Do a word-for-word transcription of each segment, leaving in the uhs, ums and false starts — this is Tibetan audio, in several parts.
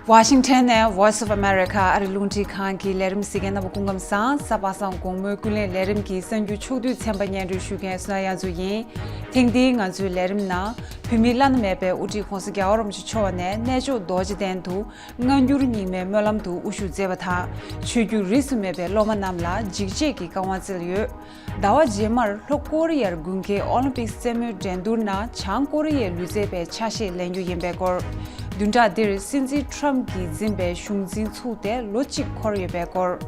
Washington ནས Voice of America ཨ་རི་རླུང་འཕྲིན་ཁང་གི་ལས་རིམ་གཟིགས་མཁན་རྣམ་པ་སྐུ་ཁམས་བཟང་། གཟའ་པ་སངས་དགོང་མོའི་ཀུན་གླེང་ལས་རིམ་གྱི་གསར་འགྱུར་ཕྱོགས་བསྡུས་ཚན་པ་སྙན་སྒྲོན་ཞུ་མཁན་སོ་ན་ཡ་མཚོ་ཡིན། ཐེངས་འདིའི་ང་ཚོའི་ལས་རིམ་ནང་བོད་མིའི་བླ་ན་མེད་པའི་དབུ་ཁྲིད་༸གོང་ས་༸རྒྱལ་བ་རིན་པོ་ཆེ་མཆོག་ནས་གནས་མཆོག་རྡོ་རྗེ་གདན་དུ་སྔ་འགྱུར་རྙིང་མའི་སྨོན་ལམ་དུ་དབུ་བཞུགས་མཛད་པ་དང་། ཆོས་བརྒྱུད་རིས་སུ་མེད་པའི་སློབ་མ་རྣམས་ལ་འཇིགས་བྱེད་ཀྱི་བཀའ་དབང་བསྩལ་ཡོད། ཟླ་བ་རྗེས་མར་ལྷོ་ཀོ་རི་ཡར་དགུན་ཁའི་ཨོ་ལིམ་པིག་རྩེད་མོའི་འགྲན་བསྡུར་ནང་བྱང་ཀོ་རི་ཡའི་ལུས་རྩལ་པའི་ཆ་ཤས་ལེན་རྒྱུ་ཡིན་པའི་སྐོར། བདུན་ཕྲག་འདིར་སྲིད་འཛིན་ཁྲོམ་གྱིས་འཛིན་པའི་གཞུང་འཛིན་ཚུགས་ཏེ་ལོ་གཅིག་འཁོར་ཡོད་པའི་སྐོར།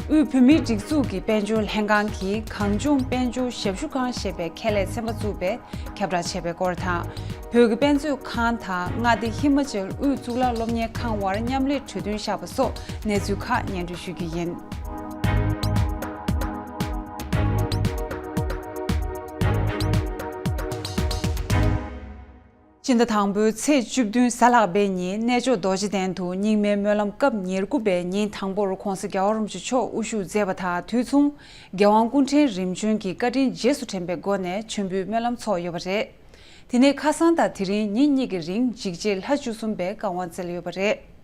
དབུས་བོད་མིའི་སྒྲིག་འཛུགས་ཀྱི་དཔལ་འབྱོར་ལྷན་ཁང་གིས་གངས་ལྗོངས་དཔལ་འབྱོར་ཞབས་ཞུ་ཁང་ཞེས་པའི་ཁྱད་ལས་ཚན་པ་བཙུགས་པའི་ཁྱབ་བསྒྲགས་བྱས་པའི་སྐོར་དང་། བོད་ཀྱི་དཔེ་མཛོད་ཁང་དང་མངའ་སྡེ་ཧི་མ་ཅལ་དབུས་གཙུག་ལག་སློབ་གཉེར་ཁང་དབར་མཉམ་ལས་གྲོས་མཐུན་བཞག་པ་སོགས་གནས་ཚུལ་ཁག་སྙན་སྒྲོན་ཞུ་རྒྱུ་ཡིན། སྤྱི་ཟླ་དང་པོའི་ཚེས་བཅུ་བདུན་གཟའ་ལྷག་པའི་ཉིན་གནས་མཆོག་རྡོ་རྗེ་གདན་དུ་རྙིང་མའི་སྨོན་ལམ་སྐབས་ཉེར་དགུ་པའི་ཉིན་དང་པོར་༸གོང་ས་༸རྒྱལ་བ་རིན་པོ་ཆེ་མཆོག་དབུ་བཞུགས་མཛད་པ་དང་། དུས་མཚུངས་རྒྱལ་དབང་སྐུ་ཕྲེང་རིམ་བྱོན་གྱི་བཀའ་དྲིན་རྗེས་སུ་དྲན་པའི་སྒོ་ནས་མཆོད་འབུལ་སྨོན་ལམ་ཚོགས་ཡོད་པ་རེད། དེ་ནས་ཁ་སང་དང་དེ་རིང་ཉིན་གཉིས་ཀྱི་རིང་འཇིགས་བྱེད་ལྷ་བཅུ་གསུམ་པའི་བཀའ་དབང་བསྩལ་ཡོད་པ་རེད།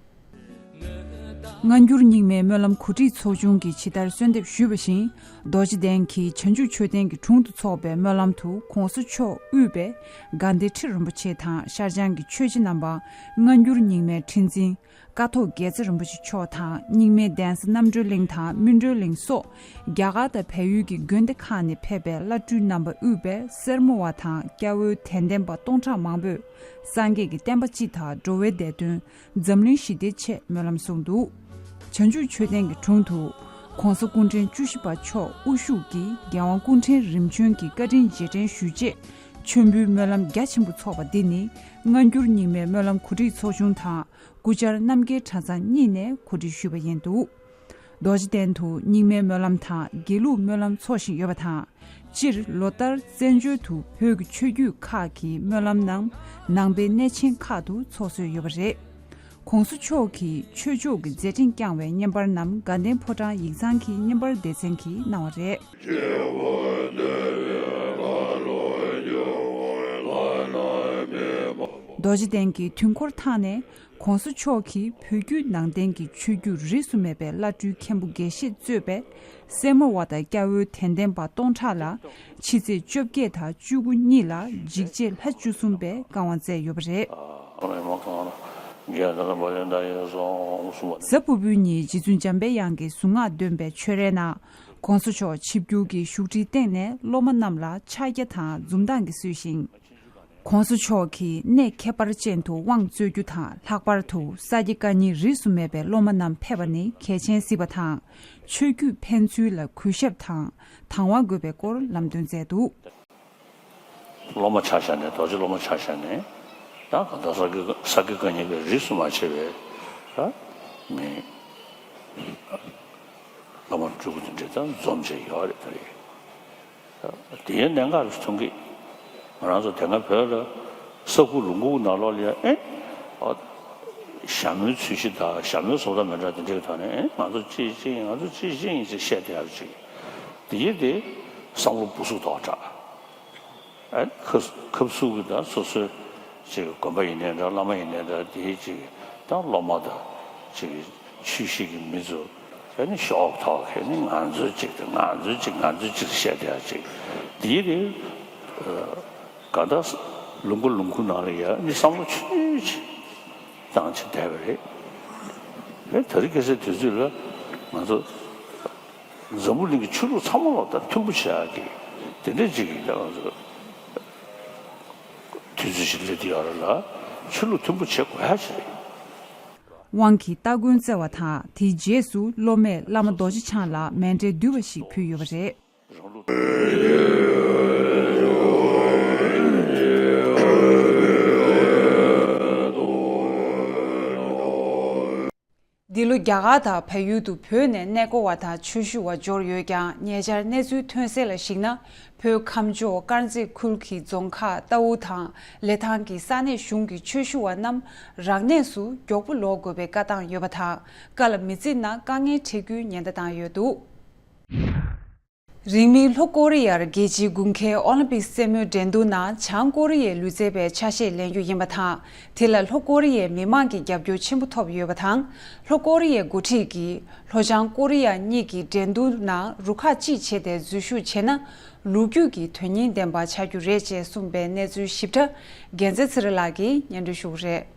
སྔ་འགྱུར་རྙིང་མའི་སྨོན་ལམ་གོ་སྒྲིག་ཚོགས་ཆུང་གིས་ཇི་ལྟར་གསོལ་འདེབས་ཞུས་པ་བཞིན། རྡོ་རྗེ་གདན་གྱི་བྱང་ཆུབ་མཆོད་རྟེན་གྱི་དྲུང་དུ་འཚོགས་པའི་སྨོན་ལམ་དུ་༸གོང་ས་མཆོག་དབུས་པའི་དགའ་ལྡན་ཁྲི་རིན་པོ་ཆེ་དང་ཤར་བྱང་གི་ཆོས་རྗེ་རྣམ་པ། སྔ་འགྱུར་རྙིང་མའི་ཁྲི་འཛིན་ཀཿཐོག་དགེ་རྩེ་རིན་པོ་ཆེ་མཆོག་དང་། རྙིང་མའི་གདན་ས་རྣམ་གྲོལ་གླིང་དང་སྨིན་གྲོལ་གླིང་སོགས་རྒྱ་གར་དང་བལ་ཡུལ་གྱི་དགོན་སྡེ་ཁག་ནས་ཕེབས་པའི་བླ་སྤྲུལ་རྣམ་པ་དབུས་པའི་སེར་མོ་བ་དང་སྐྱ་བོའི་དད་ལྡན་པ་སྟོང་ཕྲག་མང་པོས་སངས་རྒྱས་ཀྱི་བསྟན་པ་སྤྱི་དང་འགྲོ་བའི་བདེ་དོན། འཛམ་གླིང་ཞི་བདེའི་ཆེད་སྨོན་ལམ་གསུངས་འདུག་བྱང་ཆུབ་མཆོད་རྟེན་གྱི་དྲུང་དུ་༸གོང་ས་སྐུ་ཕྲེང་བཅུ་བཞི་པ་མཆོག་དབུ་བཞུགས་ཀྱིས་རྒྱལ་དབང་སྐུ་ཕྲེང་རིམ་བྱོན་གྱི་བཀའ་དྲིན་རྗེས་དྲན་ཞུ་ཆེད་མཆོད་འབུལ་སྨོན་ལམ་རྒྱ་ཆེན་པོ་ཚོགས་པ་འདི་ནི་སྔ་འགྱུར་རྙིང་མའི་སྨོན་ལམ་གོ་སྒྲིག་ཚོགས་ཆུང་དང་སྐུ་བཅར་རྣམ་རྒྱལ་གྲྭ་ཚང་གཉིས་ནས་གོ་སྒྲིག་ཞུས་པ་ཡིན་འདུག་རྡོ་རྗེ་གདན་དུ་རྙིང་མའི་སྨོན་ལམ་དང་དགེ་ལུགས་སྨོན་ལམ་འཚོགས་བཞིན་ཡོད་པ་དང་། སྤྱིར་ལོ་ལྟར་བཙན་བྱོལ་དུ་བོད་ཀྱི་ཆོས་བརྒྱུད་ཁག་གི་སྨོན་ལམ་རྣམས་ནང་པའི་གནས་ཆེན་ཁག་ཏུ་ཚོགས་སྲོལ་ཡོད་པ་རེད། ༸གོང་ས་མཆོག་གིས་ཆོས་ཕྱོགས་ཀྱི་མཛད་འཕྲིན་བསྐྱངས་པའི་བརྙན་པར་རྣམས་དགའ་ལྡན་ཕོ་བྲང་ཡིག་ཚང་གི་བརྙན་པར་སྡེ་ཚན་གྱིས་གནང་བ་རེད། རྡོ་རྗེ་གདན་གྱི་དུས་འཁོར་ཐང་ནས། ༸གོང་ས་མཆོག་གིས་བོད་བརྒྱུད་ནང་བསྟན་གྱི་ཆོས་བརྒྱུད་རིས་སུ་མེད་པའི་བླ་སྤྲུལ་མཁན་པོ་དགེ་བཤེས་གཙོས་པའི་སེར་མོ་བ་དང་སྐྱ་བོའི་དད་ལྡན་པ་སྟོང་ཕྲག་ལ་ཕྱི་ཚེས་བཅོ་བརྒྱད་དང་བཅུ་དགུ་གཉིས་ལ་འཇིགས་བྱེད་ལྷ་བཅུ་གསུམ་པའི་བཀའ་དབང་བསྩལ་ཡོད་པ་རེད། གཟའ་ཕུར་བུའི་ཉིན་རྗེ་བཙུན་འཇམ་པའི་དབྱངས་ཀྱི་གཟུངས་སྔགས་འདོན་པའི་ཆོས་རའི་ནང་༸གོང་ས་མཆོག་ཆིབས་བསྒྱུར་གྱི་བཞུགས་ཁྲིའི་སྟེང་ནས་སློབ་མ་རྣམས་ལ་ཕྱག་རྒྱ་དང་འཛུམ་མདངས་ཀྱིས་བསུས་ཤིང་། ༸གོང་ས་མཆོག་གིས་གནས་ཁྱད་པར་ཅན་དུ་དབང་སྩོལ་རྒྱུ་དང་། ལྷག་པར་དུ་ས་སྐྱ་བཀའ་རྙིང་རིས་སུ་མེད་པའི་སློབ་མ་རྣམས་ཕེབས་པ་ནི་གལ་ཆེན་གཟིགས་པ་དང་། ཆོས་བརྒྱུད་ཕན་ཚུན་ལ་གུས་ཞབས་དང་དང་བ་དགོས་པའི་སྐོར་ལམ་སྟོན་མཛད་འདུག་སློབ་མ་ཆ་བཞག་ནས། རྡོ་རྗེ་སློབ་མ་ཆ་བཞག་ནས། ད་ག་ད་ས་སྐྱ་ས་སྐྱ་བཀའ་རྙིང་པའི་རིས་སུ་མ་ཆད་པའི་ད་མི་སློབ་མ་སྤྲུལ་སྐུ་དེ་འདྲ་ད་འཛོམས་བྱས་ཡོད་རེད། ད་རེད། དེའི་གནད་འགག་རེད་མཐོང་གི། ང་རང་ཚོ་དེ་སྔ་བོད་ལ་ས་ཁུག་ལུང་ཁུག་ནང་ལོགས་ལ་ཡང་ཨེ། ཨ། ཞྭ་མོའི་ཚོས་གཞི་དང་ཞྭ་མོའི་བཟོ་ལྟ་མི་འདྲ་དེ་འདྲའི་ཐོག་ནས་ཨེ། ང་ཚོ་གཅིག་གཅིག་ཡིན། ང་ཚོ་གཅིག་གཅིག་ཡིན་ཅེས་བཤད་བསྡད་ཡག་ཅིག་དེ་ཡིན་དེ་བསམ་བློ་སྦུ་སུབ་ཏོག་དྲགས། ཨེ། ཁབ་ཁབ་སུབ་ཀྱི་ད་སོ་སོའི་ཅིག་དགོན་པ་ཡིན་ནའི་འདྲ། བླ་མ་ཡིན་ནའི་འདྲ། དེའི་ཅིག་ད་སློབ་མ་དང་ཅིག་ཆོས་བཤད་ཀྱི་མི་ཚོ་ཨ་ནི་ཤོག་ཐོག་ཁེལ་ནས་ང་ཚོའི་ཅིག་དང་། ང་ཚོའི་ཅིག་ང་ཚོའི་ཅིག་བཤད་བསྡད་ཡག་ཅིག་དེའི་རིང་ག་ད་ལུང་ཁུག་ལུང་ཁུག་ནང་ལ་ཡ་ནི་བསམ་བློ་ཆུང་ཆུང་བཏང་བྱས་བསྡད་པ་རེད། ཨེ། དེ་རིང་ཁ་སང་དུས་ཚོད་ལ་ང་ཚོ་འཛམ་བུ་གླིང་གི་ཆོས་ལུགས་ཚང་མ་ལ་ད་མཐུན་པོ་བྱེད་ཡག་གི་དེ་འདྲ་ཅིག་གི་ད་ང་ཚོ་དུས་ཚོད་ཅིག་སླེབས་བསྡད་ཡོད་རེད་ལ། ཆོས་ལུགས་མཐུན་པོ་བྱེད་དགོས་ཡག་ཅིག་རེད། དབང་གི་སྟ་གོན་བསྩལ་བ་དང་། དེའི་རྗེས་སུ་སློབ་མས་བླ་མ་རྡོ་རྗེ་འཆང་ལ་མཎྜལ་འདུས་པ་ཞིག་ཕུལ་ཡོད་པ་རེད། འདི་ལོ་རྒྱ་གར་དང་བལ་ཡུལ་དུ་བོད་ནས་གནས་སྐོར་བ་དང་ཆོས་ཞུ་བ་འབྱོར་ཡོད་ཀྱང་། ཉེ་ཆར་གནས་ཚུལ་ཐོན་གསལ་ལ་གཞིགས་ན། བོད་ཁམས་ཕྱོགས་དཀར་མཛེས་ཁུལ་གྱི་རྫོང་ཁག་རྟའུ་དང་ལི་ཐང་གི་ས་གནས་གཞུང་གི་ཆོས་ཞུ་བ་རྣམས་རང་གནས་སུ་མགྱོགས་པོ་ལོག་དགོས་པའི་བཀའ་བཏང་ཡོད་པ་དང་། བཀའ་ལ་མི་བརྩི་ན་དཀའ་ངལ་འཕྲད་རྒྱུའི་ཉེན་བརྡ་བཏང་ཡོད་འདུག་རིང་མིན་ལྷོ་ཀོ་རི་ཡར་རྒྱལ་སྤྱིའི་དགུན་ཁའི་ཨོ་ལིམ་པིག་རྩེད་མོའི་འགྲན་བསྡུར་ནང་བྱང་ཀོ་རི་ཡའི་ལུས་རྩལ་བའི་ཆ་ཤས་ལེན་རྒྱུ་ཡིན་པ་དང་། དེ་ལ་ལྷོ་ཀོ་རི་ཡའི་མི་མང་གི་རྒྱབ་སྐྱོར་ཆེན་པོ་ཐོབ་ཡོད་པ་དང་། ལྷོ་ཀོ་རི་ཡའི་འགོ་ཁྲིད་ཀྱིས་ལྷོ་བྱང་ཀོ་རི་ཡ་གཉིས་ཀྱིས་འགྲན་བསྡུར་ནང་རུ་ཁག་གཅིག་བྱས་ཏེ་འཛུལ་ཞུགས་བྱས་ན། ལོ་རྒྱུས་ཀྱི་དོན་སྙིང་ལྡན་པ་ཆགས་རྒྱུ་རེད་ཅེས་གསུངས་པའི་གནས་ཚུལ་ཞིབ་ཕྲ་རྒྱལ་མཚན་ཚེ་རིང་ལགས་ཀྱིས་སྙན་སྒྲོན་ཞུ་གི་རེད།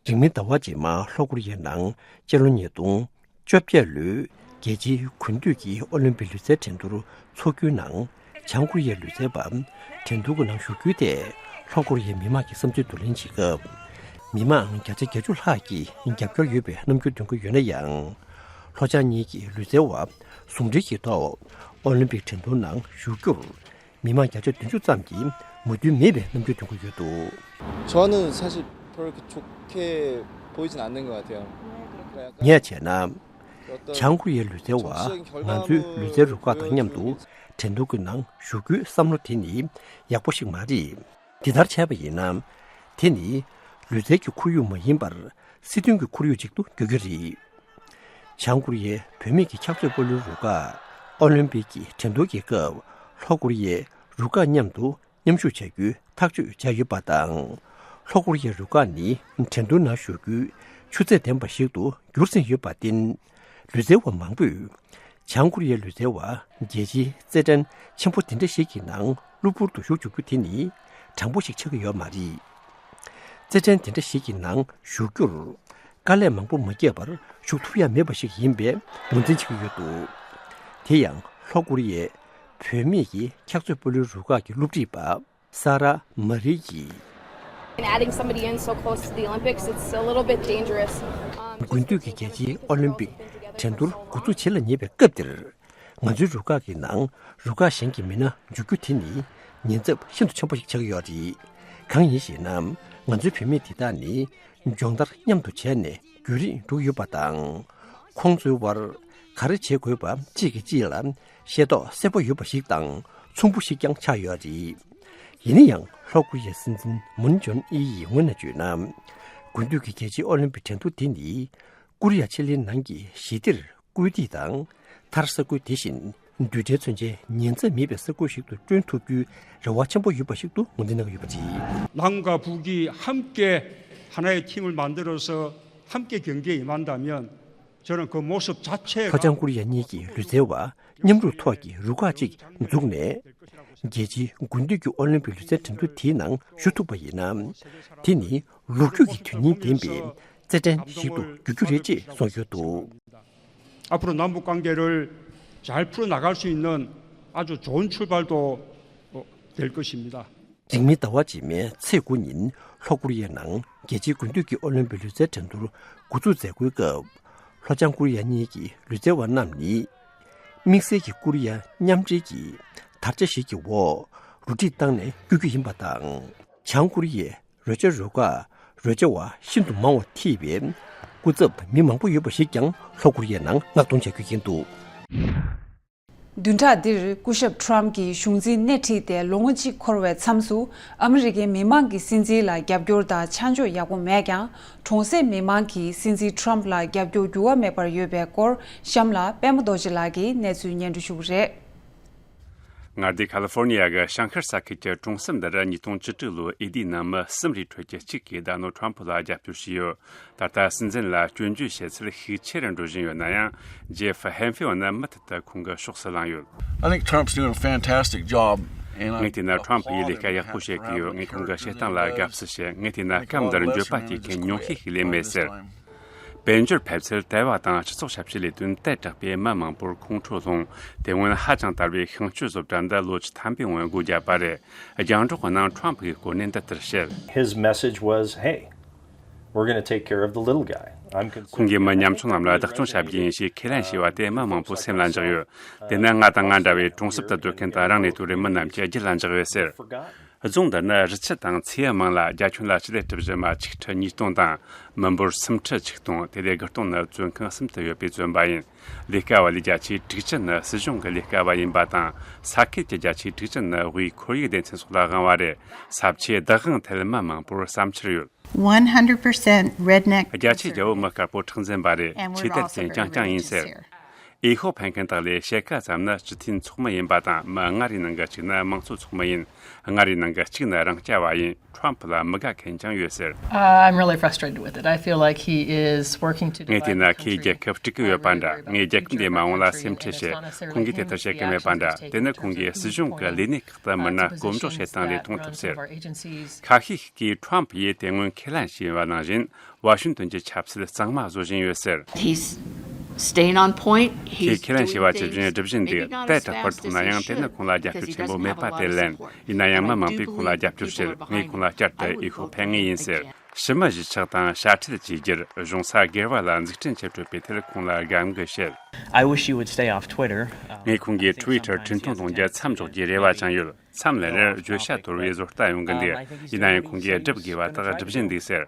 རིང་མིན་ཟླ་བ་རྗེས་མར་ལྷོ་ཀོ་རི་ཡའི་ནང་སྤྱི་ལོ་ཉིས་སྟོང་བཅོ་བརྒྱད་ལོའི་རྒྱལ་སྤྱིའི་དགུན་དུས་ཀྱི་ཨོ་ལིམ་པིག་ལུས་རྩལ་འགྲན་བསྡུར་འཚོགས་རྒྱུའི་ནང་བྱང་ཀོ་རི་ཡའི་ལུས་རྩལ་བ་འགྲན་བསྡུར་གྱི་ནང་ཞུགས་རྒྱུའི་ཐད་ལྷོ་ཀོ་རི་ཡའི་མི་མང་གི་བསམ་ཚུལ་བསྡུ་ལེན་བྱེད་སྐབས། མི་མང་བརྒྱ་ཆ་བརྒྱད་ཅུ་ལྷག་གིས་རྒྱབ་སྐྱོར་ཡོད་པའི་རྣམ་འགྱུར་སྟོན་གྱི་ཡོད་ན་ཡང་། ལྷོ་བྱང་གཉིས་ཀྱི་ལུས་རྩལ་བ་ཟུང་འབྲེལ་གྱི་ཐོག་ཨོ་ལིམ་པིག་འགྲན་བསྡུར་ནང་ཞུགས་རྒྱུར། མི་མང་བརྒྱ་ཆ་བདུན་ཅུ་ཙམ་གྱིས་མོས་མཐུན་མེད་པའི་རྣམ་འགྱུར་སྟོན་གྱི་ཡོད་འདུག. 저는 사실 별로 그렇게 좋게 보이진 않는 것 같아요. ངས་བྱས་ན། བྱང་ཀོ་རི་ཡའི་ལུས་རྩལ་བ་ང་ཚོའི་ལུས་རྩལ་རུ་ཁག་དང་མཉམ་དུ་འགྲན་བསྡུར་གྱི་ནང་ཞུགས་རྒྱུའི་བསམ་བློ་དེ་ནི་ཡག་པོ་ཞིག་མ་རེད། འདི་ལྟར་བྱས་པ་ཡིན་ན། དེ་ནི་ལུས་རྩལ་གྱི་ཁོར་ཡུག་མ་ཡིན་པར་སྲིད་དོན་གྱི་ཁོར་ཡུག་ཅིག་ཏུ་འགྱུར་གྱི་རེད། བྱང་ཀོ་རི་ཡའི་བུད་མེད་ཀྱི་འཁྱག་རྫོང་སྤོ་ལོའི་རུ་ཁག་ཨོ་ལིམ་པིག་གི་འགྲན་བསྡུར་གྱི་སྐབས་ལྷོ་ཀོ་རི་ཡའི་རུ་ཁག་མཉམ་དུ་མཉམ་ཞུགས་བྱ་རྒྱུའི་ཐག་གཅོད་བྱས་ཡོད་པ་དང་། ལྷོ་ཀོ་རི་ཡའི་རུ་ཁག་ནི་འགྲན་བསྡུར་ནང་ཞུགས་རྒྱུའི་ཆུ་ཚད་ལྡན་པ་ཞིག་ཏུ་འགྱུར་ཟིན་ཡོད་པར་བརྟེན། ལུས་རྩལ་བ་མང་པོས་བྱང་ཀོ་རི་ཡའི་ལུས་རྩལ་བ་རྒྱལ་སྤྱིའི་རྩེད་འགྲན་ཆེན་པོ་དེ་འདྲ་ཞིག་གི་ནང་གློ་བུར་དུ་ཞུགས་འཇུག་རྒྱུ་དེ་ནི་དྲང་པོ་ཞིག་ཆགས་ཀྱི་ཡོད་མ་རེད། རྩེད་འགྲན་དེ་འདྲ་ཞིག་གི་ནང་ཞུགས་རྒྱུར་དཀའ་ལས་མང་པོ་མ་བརྒྱབ་པར་ཞུགས་ཐུབ་ཡ་མེད་པ་ཞིག་ཡིན་པའི་ངོས་འཛིན་བྱེད་ཀྱི་ཡོད་འདུག. དེ་ཡང་ལྷོ་ཀོ་རི་ཡའི་བུད་མེད་ཀྱི་འཁྱག་རྫོང་སྤོ་ལོའི་རུ་ཁག་གི་སློབ་ཁྲིད་པ་ས་ར་མ་རི་ཡིས། And adding somebody in so close to the Olympics, it's a little bit dangerous. Um, དགུན་དུས་ཀྱི་རྒྱལ་སྤྱིའི་ཨོ་ལིམ་པིག་འགྲན་བསྡུར་འགོ་འཛུགས་བྱེད་ལ་ཉེ་བའི་སྐབས་འདིར། ང་ཚོའི་རུ་ཁག་གི་ནང་རུ་ཁག་གཞན་གྱི་མི་སྣ་འཇུག་རྒྱུ་དེ་ནི་ཉེན་ཚབས་ཤིན་ཏུ་ཆེན་པོ་ཞིག་ཆགས་ཀྱི་ཡོད་རེད། གང་ཡིན་ཞེ་ན། ང་ཚོའི་བུད་མེད་དེ་དག་ནི་སྦྱོང་བརྡར་མཉམ་དུ་བྱས་ནས་རྒྱུན་རིང་འགྲོ་གི་ཡོད་པ་དང་། ཁོང་ཚོའི་དབར་ག་རེ་བྱེད་དགོས་པ་གཅིག་གིས་གཅིག་ལ་ཤེས་རྟོགས་གསལ་པོ་ཡོད་པ་ཞིག་དང་མཚུངས་པོ་ཞིག་ཀྱང་ཆགས་ཡོད་རེད། ཡིན་ན་ཡང་ལྷོ་ཀོ་རི་ཡའི་སྲིད་འཛིན་མུན་ཇོན་ཨི་ཡིས་ངོས་ནས་བརྗོད་ན། དགུན་དུས་ཀྱི་རྒྱལ་སྤྱིའི་ཨོ་ལིམ་པིག་འགྲན་བསྡུར་དེ་ནི་ཀོ་རི་ཡ་ཕྱེད་གླིང་ནང་གི་ཞི་བདེར་སྐུལ་འདེད་དང་། མཐར་ས་ཁུལ་དེ་བཞིན་རྡུལ་ཕྲན་མཚོན་ཆའི་ཉེན་ཚབས་མེད་པའི་ས་ཁུལ་ཞིག་ཏུ་བསྐྲུན་ཐུབ་རྒྱུའི་རེ་བ་ཆེན་པོ་ཡོད་པ་ཞིག་ཏུ་ངོས་འཛིན་གནང་གི་ཡོད་པ་རེད། 남과 북이 함께 하나의 팀을 만들어서 함께 경기에 임한다면 저는 그 모습 자체가 ལྷོ་བྱང་ཀོ་རི་ཡ་གཉིས་ཀྱི་ལུས་རྩལ་བ་མཉམ་རུབ་ཐོག་གི་རུ་ཁག་ཅིག་འཛུགས་ནས། རྒྱལ་སྤྱིའི་དགུན་དུས་ཀྱི་ཨོ་ལིམ་པིག་ལུས་རྩལ་འགྲན་བསྡུར་དེའི་ནང་ཞུགས་ཐུབ་པ་ཡིན་ན། དེ་ནི་ལོ་རྒྱུས་ཀྱི་དོན་སྙིང་ལྡན་པའི་རྩེད་འགྲན་ཞིག་ཏུ་འགྱུར་རྒྱུ་རེད་ཅེས་གསུངས་ཡོད་འདུག. 앞으로 남북 관계를 잘 풀어나갈 수 있는 아주 좋은 출발도 될 것입니다. རིང་མིན་ཟླ་བ་རྗེས་མའི་ཚེས་དགུ་ཉིན་ལྷོ་ཀོ་རི་ཡའི་ནང་རྒྱལ་སྤྱིའི་དགུན་དུས་ཀྱི་ཨོ་ལིམ་པིག་ལུས་རྩལ་འགྲན་བསྡུར་འགོ་འཛུགས་མཛད་སྒོའི་སྐབས། ལྷོ་བྱང་ཀོ་རི་ཡ་གཉིས་ཀྱི་ལུས་རྩལ་བ་རྣམས་ནི། དམིགས་བསལ་གྱི་ཀོ་རི་ཡ་མཉམ་འབྲེལ་གྱི་དར་ཆ་ཞིག་གི་འོག་རུ་སྒྲིག་བཏང་ནས་བསྐྱོད་རྒྱུ་ཡིན་པ་དང་། བྱང་ཀོ་རི་ཡའི་རོལ་ཆ་རུ་ཁག་རོལ་ཆ་བ་ཤིན་ཏུ་མང་བ་ཐེ་བའི་སྐུ་ཚབ་མི་མང་པོ་ཡོད་པ་ཞིག་ཀྱང་ལྷོ་ཀོ་རི་ཡའི་ནང་མངགས་གཏོང་བྱ་རྒྱུ་ཡིན་འདུག. བདུན་ཕྲག་འདིར་སྐུ་ཞབས་ཁྲོམ་གྱིས་གཞུང་འཛིན་སྣེ་ཁྲིད་དེ་ལོ་ངོ་གཅིག་འཁོར་བའི་མཚམས་སུ། ཨ་མི་རི་ཀའི་མི་མང་གིས་སྲིད་འཛིན་ལ་རྒྱབ་སྐྱོར་དང་ཆ་འཇོག་ཡག་པོ་མེད་ཀྱང་། གྲོང་གསེབ་མི་མང་གིས་སྲིད་འཛིན་ཁྲོམ་ལ་རྒྱབ་སྐྱོར་འགྱུར་བ་མེད་པར་ཡོད་པའི་སྐོར། གཤམ་ལ་པད་མ་རྡོ་རྗེ་ལགས་ཀྱིས་གནས་ཚུལ་སྙན་སྒྲོན་ཞུ་གི་རེད། མངའ་སྡེ་ཁ་ལི་ཧྥོར་ནི་ཡ་གི་བྱང་ཤར་ས་ཁུལ་གྱི་གྲོང་གསེབ་འདིར་ཉིས་སྟོང་བཅུ་དྲུག་ལོའི་འོས་བསྡུའི་ནང་མི་གསུམ་རེའི་ཁྲོད་ཀྱི་གཅིག་གིས་ཌོ་ནལ་ཁྲོམ་ཕུ་ལ་རྒྱབ་སྐྱོར་བྱས་ཡོད། ད་ལྟ་སྲིད་འཛིན་ལ་སྐྱོན་བརྗོད་བྱེད་ཚུལ་ཤུགས་ཆེ་རུ་འགྲོ་བཞིན་ཡོད་ན་ཡང་། ཇེ་ཧྥི་ཧན་ཧྥེའོ་ནི་མུ་མཐུད་དུ་ཁོང་གི་ཕྱོགས་སུ་ལངས་ཡོད། I think Trump's doing a fantastic job, and I ངས་བལྟས་ན་ཁྲོམ་ཕུ་ཡིས་ལས་ཀ་ཡག་པོ་བྱེད་ཀྱི་ཡོད། ངས་ཁོང་གི་བྱེད་སྟངས་ལ་དགའ་བསུ་བྱེད། ངས་བལྟས་ན་སྐབས་འདིར་འགྱོད་པ་སྐྱེ་མཁན་ཉུང་ཤས་ཤིག་ལས་མེད་ཟེར། དཔལ་འབྱོར་འཕར་ཚད་དལ་བ་དང་སྤྱི་ཚོགས་ཞབས་ཞུའི་ལས་དོན་དལ་དྲགས་པས་མི་མང་པོར་ཁོང་ཁྲོ་སློང་། དེ་སྔོན་ཧ་ཅང་དལ་བའི་ཤིང་གཅོད་བཟོ་གྲྭ་འདི་ལོ་བཅུ་ཐམ་པའི་སྔོན་སྒོ་བརྒྱབ་པ་རེད། རྒྱང་སྒྲོག་གི་ནང་ཁྲོམ་ཕུ་གིས་གོ་གནས་འདི་ལྟར་བཤད། His message was, hey, we're going to take care of the little guy. I'm concerned. ཁོང་གིས་མི་ཉམ་ཆུང་རྣམས་ལ་བདག་སྐྱོང་བྱ་རྒྱུ་ཡིན་ཞེས་ཁས་ལེན་བྱས་པ་དེ་མི་མང་པོའི་སེམས་ལ་འཇགས་ཡོད། དེ་ནི་ང་དང་ང་འདྲ་བའི་གྲོང་གསེབ་ཏུ་སྡོད་མཁན་དང་རང་ནས་དུ་རེ་མི་རྣམས་ཀྱི་རྒྱུད་ལ་འཇགས་ཡོད་ཟེར། རྫོང་འདི་ནི་རི་ཆུ་དང་མཚེའུ་མང་ལ། རྒྱ་ཁྱོན་ལ་སྤྱི་ལེ་གྲུ་བཞི་མ་ཆིག་ཁྲི་ཉིས་སྟོང་དང་། མི་འབོར་སུམ་ཁྲི་ཆིག་སྟོང་། དེ་ལས་དགུ་སྟོང་ནི་བཙོན་ཁང་གསུམ་དུ་ཡོད་པའི་བཙོན་པ་ཡིན། ལས་ཀ་བ་ལས་བརྒྱ་ཆའི་དྲུག་ཅུ་ནི་སྲིད་གཞུང་གི་ལས་ཀ་བ་ཡིན་པ་དང་། ས་ཁུལ་གྱི་བརྒྱ་ཆའི་དྲུག་ཅུ་ནི་དབུས་ཁོར་ཡུག་སྡེ་ཚན་སོགས་ལ་དབང་བ་རེད། ས་ཆའི་བདག་དབང་ཐད་མི་མང་པོར་བསམ་འཆར་ཡོད། One hundred percent redneck. རྒྱ་ཆེའི་རྒྱལ་པོ་མི་དཀར་པོ་ཁྲག་འཛིན་པ་རེད། ཆོས་དད་ཅན་རྐྱང་རྐྱང་ཡིན་ཟེར། འོས་ཤོག་འཕེན་མཁན་དག་ལས་ཕྱེད་ཀ་ཙམ་ནི་སྤྱི་འཐུས་ཚོགས་མི་ཡིན་པ་དང་། མི་ལྔ་རེའི་ནང་གི་གཅིག་ནི་དམངས་གཙོ་ཚོགས་མི་ཡིན། ལྔ་རེའི་ནང་གི་གཅིག་ནི་རང་རྐྱ་བ་ཡིན། ཁྲོམ་ཕུ་ལ་མི་དགའ་མཁན་ཀྱང་ཡོད་ཟེར། Uh, I'm really frustrated with it. I feel like he is working to divide the country. ངས་བལྟས་ན་ཁོས་རྒྱལ་ཁབ་དཀྲུག་གི་ཡོད་པ་འདྲ། ངས་རྒྱལ་ཁབ་འདིའི་མ་འོངས་ལ་སེམས་ཁྲལ་བྱེད། ཁོང་གིས་དེ་ལྟར་བྱེད་ཀྱི་མེད་པ་འདྲ། དེ་ནི་ཁོང་གིས་སྲིད་གཞུང་གི་ལས་གནས་ཁག་ཏུ་མི་སྣ་བསྐོ་འཇོག་བྱེད་སྟངས་ལས་མཐོང་ཐུབ་ཟེར། ཁ་ཤས་ཤིག་གིས་ཁྲོམ་ཕུ་ཡིས་དེ་སྔོན་ཁས་ལེན་བྱས་པ་ནང་བཞིན། ཝ་ཤིང་ཏོན་གྱི་ཆབ་སྲིད་གཙང་མ་བཟོ་བཞིན་ཡོད་ཟེར། He's staying on point. He's doing things. ཁོས་ཁས་ལེན་བྱས་པ་ཇི་བཞིན་སྒྲུབ་བཞིན་འདུག Maybe not as fast as they should, but he's doing a lot. ད་ལྟ་བར་མཐོང་ན་ཡང་དེ་ནི་ཁོང་ལ་རྒྱབ་སྐྱོར་ཆེན་པོ་མེད་པ་དེ་ལན། ཡིན་ན་ཡང་མི་མང་པོས་ཁོང་ལ་རྒྱབ་སྐྱོར་བྱེད། ངས་ཁོང་ལ་བསྐྱར་དུ་འོས་ཤོག་འཕེན་ངེས་ཡིན་ཟེར། ཕྱི་མི་གཞིས་ཆགས་དང་དཔྱ་ཁྲལ་བཅོས་བསྒྱུར། གཞུང་ས་སྒེར་བ་ལ་འཛུགས་སྐྲུན་བྱེད་སྤྲོད་པའི་ཐད་ཁོང་ལ་དགའ་མོས་བྱེད། I wish he would stay off Twitter. ངས་ཁོང་གིས་Twitter་འཕྲིན་ཐུང་གཏོང་རྒྱུ་མཚམས་འཇོག་རྒྱུའི་རེ་བ་ཀྱང་ཡོད། མཚམས་ལ་རེར་བརྗོད་བྱ་དོར་བའི་བཟོ་ལྟ་ཡོང་གི་འདུག་ཡིན་ན་ཡང་ཁོང་གིས་སྒྲུབ་དགོས་པ་དག་སྒྲུབ་བཞིན་འདུག་ཟེར།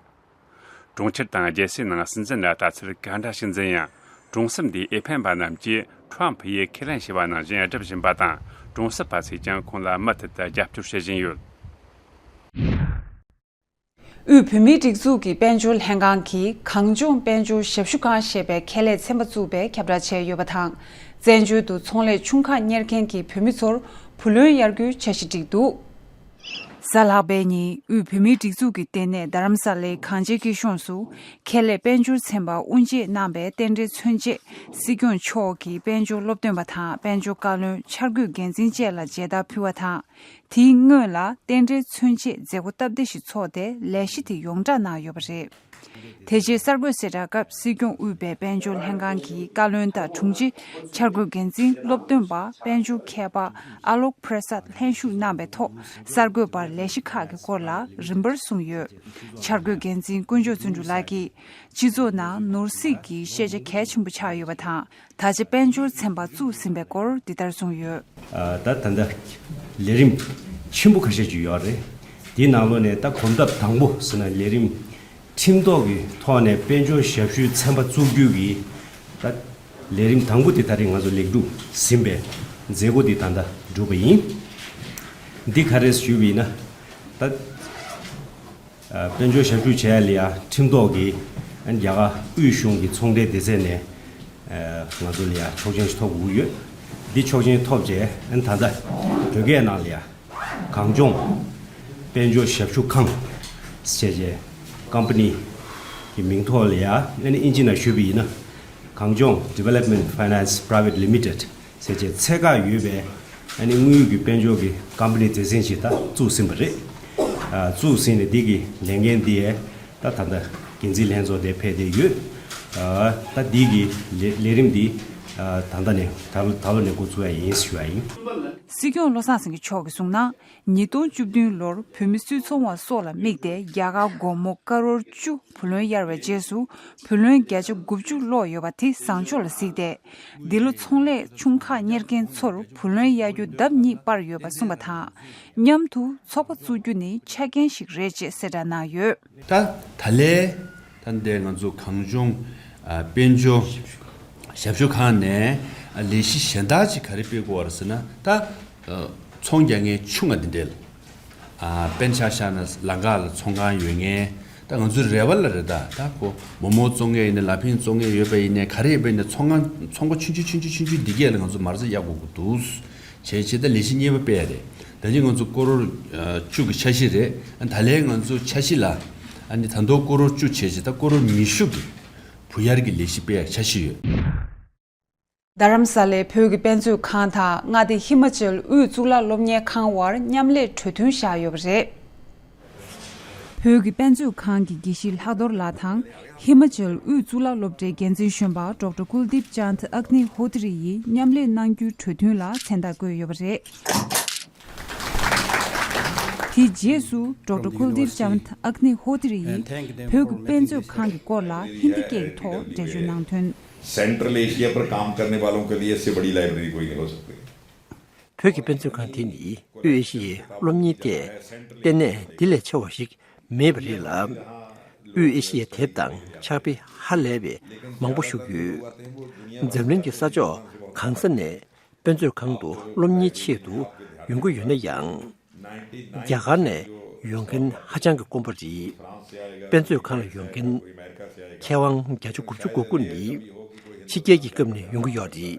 གྲོང་ཁྱེར་དང་རྒྱལ་སའི་ནང་སྲིད་འཛིན་ལ་ལྟ་ཚུལ་ག་འདྲ་ཞིག་འཛིན་ཡང་། གྲོང་གསེབ་འདིའི་འོས་འཕེན་པ་རྣམས་ཀྱིས་ཁྲོམ་ཕུ་ཡིས་ཁས་ལེན་བྱས་པ་ནང་བཞིན་སྒྲུབ་བཞིན་པ་དང་། གྲོང་གསེབ་པ་ཚོས་ཀྱང་ཁོང་ལ་མུ་མཐུད་དུ་རྒྱབ་སྐྱོར་བྱེད་བཞིན་ཡོད། དབུས་བོད་མིའི་སྒྲིག་འཛུགས་ཀྱི་དཔལ་འབྱོར་ལྷན་ཁང་གིས་གངས་ལྗོངས་དཔལ་འབྱོར་ཞབས་ཞུ་ཁང་ཞེས་པའི་ཁེ་ལས་ཚན་པ་བཙུགས་པའི་ཁྱབ་བསྒྲགས་བྱས་ཡོད་པ་དང་། བཙན་བྱོལ་དུ་ཚོང་ལས་ཆུང་ཁག་གཉེར་མཁན་གྱི་བོད་མི་ཚོར་བུ་ལོན་གཡར་རྒྱུའི་འཆར་གཞི་བསྒྲིགས་འདུག་གཟའ་ལྷག་པའི་ཉིན་དབུས་བོད་མིའི་སྒྲིག་འཛུགས་ཀྱི་ལྟེ་གནས་རྡ་རམ་ས་ལའི་གངས་ཅན་སྐྱིད་གཤོངས་སུ་ཁེ་ལས་དཔལ་འབྱོར་ཚན་པ་དབུ་འབྱེད་གནང་བའི་རྟེན་འབྲེལ་མཚོན་ཆེད་སྲིད་སྐྱོང་མཆོག་གིས་དཔལ་འབྱོར་སློབ་སྟོན་པ་དང་དཔལ་འབྱོར་བཀའ་བློན། འཆར་འགོད་འགན་འཛིན་བཅས་ལ་མཇལ་དར་ཕུལ་བ་དང་། དེའི་སྔོན་ལ་རྟེན་འབྲེལ་མཚོན་ཆེད་མཛད་སྒོ་སྟབས་བདེ་ཞིག་ཚོགས་ཏེ་ལས་གཞི་དེ་ཡོངས་བསྒྲགས་གནང་ཡོད་པ་རེད། དེ་རྗེས་གསར་འགོད་གསལ་བསྒྲགས་སྐབས་སྲིད་སྐྱོང་དབུས་པའི་དཔལ་འབྱོར་ལྷན་ཁང་གི་བཀའ་བློན་དང་དྲུང་ཆེ། འཆར་འགོད་འགན་འཛིན། སློབ་སྟོན་པ། དཔལ་འབྱོར་མཁས་པ་ཨ་ལོག་པྲ་སད་ལྷན་ཞུགས་གནང་བའི་ཐོག་གསར་འགོད་པར་ལས་གཞི་ཁག་གི་སྐོར་ལ་རིམ་པར་གསུངས་ཡོད། འཆར་འགོད་འགན་འཛིན་དཀོན་མཆོག་བརྩོན་འགྲུས་ལགས་ཀྱིས། སྤྱི་ཚོགས་ནང་ནོར་སྲིད་ཀྱི་ཤེས་བྱ་གལ་ཆེན་པོ་ཆགས་ཡོད་པ་དང་། ད་ཆ་དཔལ་འབྱོར་ཚན་པ་བཙུགས་ཟིན་པའི་སྐོར་འདི་ལྟར་གསུངས་ཡོད། ཨ། ད་ད་ལྟ་ལས་རིམ་ཆེན་པོ་ཁ་ཤས་ཅིག་ཡོད་རེད། དེའི་ནང་ལོགས་ནས་ད་གོམ་སྟབས་དང་པོ་ཟེར་ན་ལས་རིམ་ཁྲིམས་ཐོག་གི་ཐོག་ནས་དཔལ་འབྱོར་ཞབས་ཞུའི་ཚན་པ་བཙུགས་རྒྱུ་གི་ད་ལས་རིམ་དང་པོ་དེ་ད་རེས་ང་ཚོ་ལེགས་གྲུབ་ཟིན་པའི་མཛད་སྒོ་དེ་ད་ལྟ་གྲུབ་པ་ཡིན། འདི་ག་རེ་ཞུས་པ་ཡིན་ན་ད། དཔལ་འབྱོར་ཞབས་ཞུ་བྱས་ལ་ཡ་ཁྲིམས་ཐོག་གི་རྒྱ་གར་དབུས་གཞུང་གི་ཚོང་འབྲེལ་སྡེ་ཚན་ནས་ང་ཚོ་ལ་ཡ་ཆོག་མཆན་ཞིག་ཐོབ་དགོས་ཀྱི་ཡོད། འདི་ཆོག་མཆན་ཐོབ་རྗེས་ད་ལྟ་བོད་སྐད་ནང་ལ་ཡ་གངས་ལྗོངས་དཔལ་འབྱོར་ཞབས་ཞུ་ཁང་ཞེས་བྱས་ཀམ་པ་ནི་གི་མིང་ཐོག་ལ་ཡ་ཨ་ནི་ཨིན་ཇི་ནང་ཞུས་པ་ཡིན་ན་གངས་ལྗོངས་Development Finance Private Limited ཟེར་བྱས་ཚད་བཀག་ཡོད་པའི་ཨ་ནི་དངུལ་གྱི་དཔལ་འབྱོར་གྱི་ཀམ་པ་ནི་སྡེ་ཚན་ཞིག་ད་བཙུགས་ཟིན་པ་རེད། ཨ། བཙུགས་ཟིན་ནས་འདི་གི་ལས་འགན་འདི་ཡས་ད་ད་ལྟ་འགན་འཛིན་ལྷན་ཚོགས་དེ་ཕེབས་བསྡད་ཡོད། ཨ། ད་འདི་གི་ལས་ལས་རིམ་འདི་ཨ། ད་ལྟ་ནས་ད་ལོ་ད་ལོ་ནས་འགོ་ཚུགས་ཡ་ཡིན་ཞུ་ཡ་ཡིན། སྲིད་སྐྱོང་བློ་བཟང་སེང་གེ་མཆོག་གིས་གསུངས་ན། ཉིས་སྟོང་བཅུ་བདུན་ལོར་བོད་མི་སུད་ཚོང་བ་སོགས་ལ་དམིགས་ཏེ་རྒྱ་གར་སྒོར་མོ་ཀ་རོར་བཅུ་བུ་ལོན་གཡར་བའི་རྗེས་སུ་བུ་ལོན་བརྒྱ་ཆ་དགུ་བཅུ་ལོག་ཡོད་པ་དེ་བཟང་ཕྱོགས་ལ་གཟིགས་ཏེ། འདི་ལོ་ཚོང་ལས་ཆུང་ཁག་གཉེར་མཁན་ཚོར་བུ་ལོན་གཡར་རྒྱུ་ལྡབ་གཉིས་སྤར་ཡོད་པ་གསུངས་པ་དང་། མཉམ་དུ་ཚོགས་པ་བཙུགས་རྒྱུ་ནི་ཆ་རྐྱེན་ཞིག་རེད་ཅེས་གསལ་བསྒྲགས་གནང་ཡོད། ད་ད་ལས་ད་འདས་ང་ཚོ་གངས་ལྗོངས་ཨ། དཔལ་འབྱོར་ཞབས་ཞུ་ཁང་ནས་ཨ། ལས་གཞི་གཞན་དག་ཅིག་ག་རེ་སྤེལ་དགོས་པ་རེད་ཟེར་ན་ད། ཚོང་རྒྱག་མཁན་ཆུང་བ་འདི་འདྲས་ལ། ཨ། དཔེར་ན་ཆ་བཞག་ན་ལམ་ཁ་ལ་ཚོང་ཁང་ཡོད་མཁན། ད་ང་ཚོའི་རེ་བ་ལ་རེད་ད། ད་ཁོ་མོག་མོག་བཙོང་མཁན་ཡིན་ནའི་ལ་ཕིང་བཙོང་མཁན་ཡོད་པ་ཡིན་ནའི་ག་རེ་ཡོད་པ་ཡིན་ནའི་ཚོང་ཁང་ཚོང་ཁང་ཆུང་ཆུང་ཆུང་ཆུང་ཆུང་ཆུང་འདི་གས་ལ་ང་ཚོ་མ་རྩ་གཡར་དགོས་ཀྱི་འདུག་བྱས་བྱས་ད་ལས་གཞི་གཉིས་པ་སྤེལ་ཡ་རེད། ད་ནི་ང་ཚོ་ཀོ་རོར་བཅུ་གི་འཆར་གཞི་རེད། ད་ལན་ང་ཚོ་འཆར་གཞི་ལ་ཨ་ནི་ད་མདོ་ཀོ་རོར་བཅུ་བྱས་བྱས་ད་ཀོ་རོར་ཉི་ཤུ་གི་བུ་གཡར་གྱི་ལས་གཞི་སྤེལ་ཡ་འཆར་གཞི་ཡོད། རྡ་རམ་ས་ལའི་བོད་ཀྱི་དཔེ་མཛོད་ཁང་དང་མངའ་སྡེ་ཧི་མ་ཅལ་དབུས་གཙུག་ལག་སློབ་གཉེར་ཁང་དབར་མཉམ་ལས་གྲོས་མཐུན་བཞག་ཡོད་པ་རེད། བོད་ཀྱི་དཔེ་མཛོད་ཁང་གི་དགེ་བཤེས་ལྷག་རྡོར་ལགས་དང་ཧི་མ་ཅལ་དབུས་གཙུག་ལག་སློབ་གྲྭའི་འགན་འཛིན་གཞོན་པ་ཌོག་ཊར་ཀུལ་དིབ་ཅཱནད་ཨག་ནི་ཧོ་ཏི་རི་ཡིས་མཉམ་ལས་གནང་རྒྱུའི་གྲོས་མཐུན་ལ་མཚན་རྟགས་བཀོད་ཡོད་པ་རེད། དེའི་རྗེས་སུ་ཌོག་ཊར་ཀུལ་དིབ་ཅཱནད་ཨག་ནི་ཧོ་ཏི་རི་ཡིས་བོད་ཀྱི་དཔེ་མཛོད་ཁང་གི་སྐོར་ལ་ཧིན་དི་སྐད་ཀྱི་ཐོག་འགྲེལ་བརྗོད་གནང་དོན། Central Asia पर काम करने वालों के लिए इससे बड़ी लाइब्रेरी कोई नहीं हो सकती। བོད་ཀྱི་དཔེ་མཛོད་ཁང་དེ་ནི་དབུས་ཨེ་ཤི་ཡའི་སློབ་གཉེར་ཐད་ལྟེ་གནས་འདི་ལས་ཆེ་བ་ཞིག་མེད་པ་རེད་ལ། དབུས་ཨེ་ཤི་ཡའི་དེབ་དང་ཕྱག་དཔེ་ཧ་ལས་པའི་མང་པོ་བཞུགས་ཡོད། འཛམ་གླིང་གི་ས་ཕྱོགས་གང་ས་ནས་དཔེ་མཛོད་ཁང་དུ་སློབ་གཉེར་ཆེད་དུ་ཡོང་གི་ཡོད་ན་ཡང་། རྒྱ་གར་ནས་ཡོང་མཁན་ཧ་ཅང་གི་དཀོན་པོ་རེད། དཔེ་མཛོད་ཁང་ལ་ཡོང་མཁན་མཁས་དབང་བརྒྱ་ཆ་དགུ་བཅུ་གོ་དགུ་ནི་ ཕྱི་རྒྱལ་གྱི་སྐབས་ནས་ཡོང་གི་ཡོད་རེད།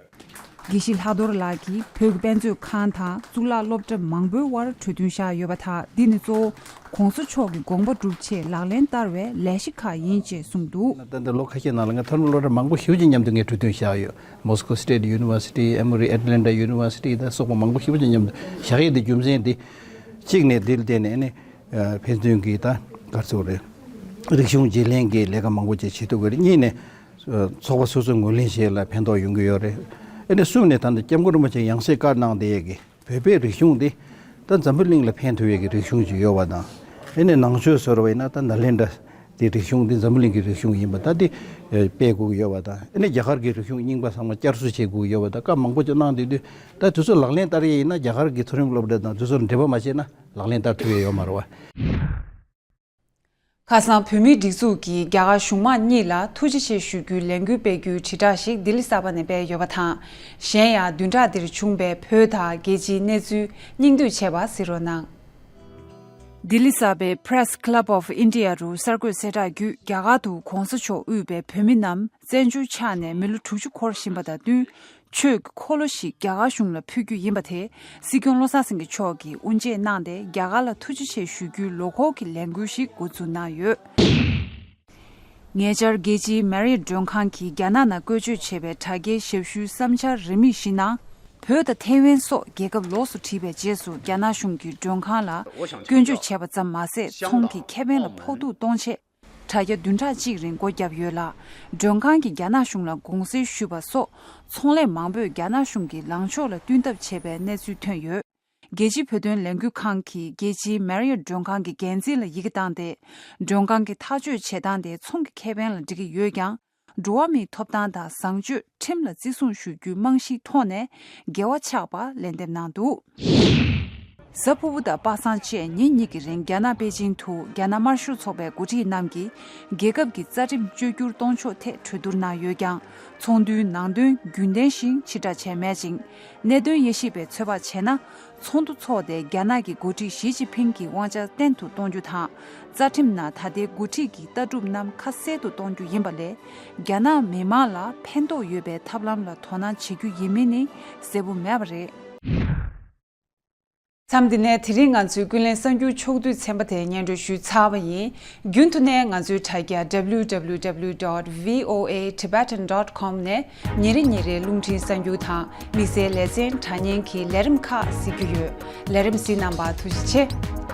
དགེ་བཤེས་ལྷག་རྡོར་ལགས་ཀྱིས་བོད་ཀྱི་དཔེ་མཛོད་ཁང་དང་གཙུག་ལག་སློབ་གྲྭ་མང་པོའི་དབར་གྲོས་མཐུན་བཞག་ཡོད་པ་དང་། འདི་ནི་གཙོ་བོ་༸གོང་ས་མཆོག་གི་དགོངས་པ་སྒྲུབ་ཆེད་ལག་ལེན་བསྟར་བའི་ལས་གཞི་ཁག་ཡིན་ཅེས་གསུངས་འདུག། ད་ལྟ་ལོ་ཁ་ཤས་ནང་ལ་ང་མཐོ་རིམ་སློབ་གྲྭ་མང་པོ་ཞེ་པོ་ཅིག་མཉམ་དུ་ངས་གྲོས་མཐུན་བཞག་ཡོད། Moscow State University, Emory Atlanta University དང་སོགས་པ་མང་པོ་ཞེ་པོ་ཅིག་མཉམ་དུ་བཞག་ཡས་དེ་རྒྱུ་མཚན་དེ་གཅིག་ནས་འདིར་བརྟེན་ནས་ཨ་ནི་ཕན་ཚུན་གྱི་ད་ག་རེ་ཟེར་དགོས་རེད། རིག་གཞུང་བརྗེ་ལེན་གྱི་ལས་ཀ་མང་པོ་ཅིག་བྱེད་ཐུབ་ཀྱི་རེད། གཉིས་ནས་ཚོགས་པ་སོ་སོའི་ངོས་ལེན་བྱེད་ལ་ཕན་ཐོགས་ཡོང་གི་ཡོད་རེད། ཨ་ནི་གསུམ་ནས་ད་ལྟ་སྐྱབས་མགོན་རིན་པོ་ཆེ་ཡང་སེ་བཀའ་གནང་བསྡད་ཡས་ཀྱི་བོད་པའི་རིག་གཞུང་འདི་ད་འཛམ་བུ་གླིང་ལ་ཕན་ཐོགས་ཡས་ཀྱི་རིག་གཞུང་ཅིག་ཡོད་པ་དང་། ཨ་ནི་ནང་ཆོས་ཟེར་བ་ཡིན་ན་ད་ནཱ་ལེནྡྲ་དེ་རིག་གཞུང་འདི་འཛམ་བུ་གླིང་གི་རིག་གཞུང་ཡིན་པ་ད་དེ་སྤེལ་དགོས་ཀྱི་ཡོད་པ་དང་། ཨ་ནི་རྒྱ་གར་གྱི་རིག་གཞུང་རྙིང་པ་ཚང་མ་བསྐྱར་གསོ་བྱེད་དགོས་ཀྱི་ཡོད་པ་དང་། བཀའ་མང་པོ་ཅིག་གནང་བསྡད་དུས་ད་དེ་ཚོ་ལག་ལེན་བསྟར་ཡས་ཡིན་ན་རྒྱ་གར་གྱི་མཐོ་རིམ་སློབ་གྲྭ་དང་དེ་ཚོར་འབྲེལ་བ་མ་བྱས་ན་ལག་ལེན་བསྟར་ཐུབ་ཡས་ཡོད་མ་རེད་བ། ཁ་སང་བོད་མིའི་སྒྲིག་འཛུགས་ཀྱིས་རྒྱ་གར་གཞུང་མང་གཉིས་ལ་ཐུགས་རྗེ་ཆེ་ཞུ་རྒྱུའི་ལས་འགུལ་སྤེལ་རྒྱུའི་དྲིལ་བསྒྲགས་ཤིག་ལྡི་ལི་གསར་པ་ནས་སྤེལ་ཡོད་པ་དང་། གཞན་ཡང་བདུན་ཕྲག་འདིར་བྱུང་པའི་བོད་དང་རྒྱལ་སྤྱིའི་གནས་ཚུལ་སྙིང་བསྡུས་བྱས་པ་གཟིགས་རོགས་གནང་། ལྡི་ལི་གསར་པའི་Press Club of India རུ་གསར་འགོད་གསལ་བསྒྲགས་བརྒྱུད། རྒྱ་གར་དུ་༸གོང་ས་མཆོག་དབུས་པའི་བོད་མི་རྣམས་བཙན་བྱོལ་ཆགས་ནས་མི་ལོ་དྲུག་ཅུ་འཁོར་བཞིན་པ་དང་བསྟུན། ཆོས་ཀྱི་འཁོར་ལོ་ཞིག་རྒྱ་གར་གཞུང་ལ་ཕུལ་རྒྱུ་ཡིན་པ་དེ་སྲིད་སྐྱོང་བློ་བཟང་སེང་གེ་མཆོག་གིས་དབུ་འབྱེད་གནང་སྟེ། རྒྱ་གར་ལ་ཐུགས་རྗེ་ཆེ་ཞུ་རྒྱུའི་ལོ་འཁོར་གྱི་ལས་འགུལ་ཞིག་འགོ་འཛུགས་གནང་ཡོད། ཉེ་ཆར་རྒྱལ་སྤྱིའི་མེ་རི་ཡོཊ་མགྲོན་ཁང་གིས་རྒྱ་ནག་ནང་བཀོལ་སྤྱོད་བྱས་པའི་དྲ་རྒྱའི་ཞབས་ཞུའི་བསམ་འཆར་རིན་མེད་གཞི་ནང་། བོད་དང་ཐའེ་ཝན་སོགས་རྒྱལ་ཁབ་ལོགས་སུ་བྲིས་པའི་རྗེས་སུ། རྒྱ་ནག་གཞུང་གིས་མགྲོན་ཁང་ལ་སྐྱོན་བརྗོད་བྱས་པ་ཙམ་མ་ཟད། ཚོང་གི་ཁེ་ཕན་ལ་ཕོག་ཐུག་གཏོང་ཆེད། དྲ་རྒྱ་བདུན་ཕྲག་གཅིག་རིང་སྒོ་བརྒྱབ་ཡོད་ལ། མགྲོན་ཁང་གིས་རྒྱ་ནག་གཞུང་ལ་དགོངས་སེལ་ཞུས་པ་སོགས། ཚོང་ལས་མང་པོས་རྒྱ་ནག་གཞུང་གི་ལངས་ཕྱོགས་ལ་བསྟུན་ཐབས་བྱས་པའི་གནས་ཚུལ་ཐོན་ཡོད། རྒྱལ་སྤྱིའི་བོད་དོན་ལས་འགུལ་ཁང་གིས་རྒྱལ་སྤྱིའི་མེ་རི་ཡོཊ་མགྲོན་ཁང་གི་འགན་འཛིན་ལ་ཡི་གེ་བཏང་སྟེ། མགྲོན་ཁང་གི་ཐག་གཅོད་བྱེད་སྟངས་དེ་ཚོང་གི་ཁེ་ཕན་ལ་འགྲིག་གི་ཡོད་ཀྱང་། འགྲོ་བ་མིའི་ཐོབ་ཐང་དང་བཟང་སྤྱོད་ཁྲིམས་ལ་བརྩི་སྲུང་ཞུ་རྒྱུའི་རྨང་གཞིའི་ཐོག་ནས་འགལ་བ་ཆགས་པ་ལན་འདེབས་གནང་འདུག། གཟའ་ཕུར་བུ་དང་པ་སངས་བཅས་ཉིན་གཉིས་ཀྱི་རིང་རྒྱ་ནག་པེ་ཅིང་དུ་རྒྱ་ནག་དམར་ཤོག་ཚོགས་པའི་འགོ་ཁྲིད་རྣམས་ཀྱིས་རྒྱལ་ཁབ་ཀྱི་རྩ་ཁྲིམས་བཅོས་བསྒྱུར་གཏོང་ཕྱོགས་ཐད་གྲོས་བསྡུར་གནང་ཡོད་ཀྱང་། ཚོགས་འདུའི་ནང་དོན་རྒྱུན་ལྡན་བཞིན་ཕྱིར་བསྒྲགས་བྱས་མེད་ཅིང་། གནད་དོན་དབྱེ་ཞིབ་པས་ཚོད་དཔག་བྱས་ན། ཚོགས་འདུ་འཚོགས་ཏེ་རྒྱ་ནག་གི་འགོ་ཁྲིད་ཞི་ཅིན་ཕིང་གི་དབང་ཆ་བརྟན་དུ་གཏོང་རྒྱུ་དང་། རྩ་ཁྲིམས་ནང་ད་ལྟའི་འགོ་ཁྲིད་ཀྱི་ལྟ་གྲུབ་རྣམས་ཁ་གསལ་དུ་གཏོང་རྒྱུ་ཡིན་པ་ལས། རྒྱ་ནག་མི་མང་ལ་ཕན་ཐོགས་ཡོད་པའི་ཐབས་ལམ་ལ་དོ་སྣང་བྱེད་རྒྱུ་ཡིན་མིན་ནི་གསལ་པོ་མེད་པ་རེད། མཚམས་འདི་ནས་དེ་རིང་ང་ཚོའི་ཀུན་གླེང་གསར་འགྱུར་ཕྱོགས་བསྡུས་ཚན་པ་དེ་སྙན་སྒྲོན་ཞུས་ཚར་བ་ཡིན། རྒྱུན་དུ་ནས་ང་ཚོའི་དྲ་རྒྱ་W W W dot V O A Tibetan dot com ནས་ཉིན་རེ་ཉིན་རེའི་རླུང་འཕྲིན་གསར་འགྱུར་དང་། དམིགས་བསལ་ལེ་ཚན་དྲ་བརྙན་གྱི་ལས་རིམ་ཁག་གཟིགས་རྒྱུ་ཡོད། ལས་རིམ་གཟིགས་གནང་བར་ཐུགས་རྗེ་ཆེ།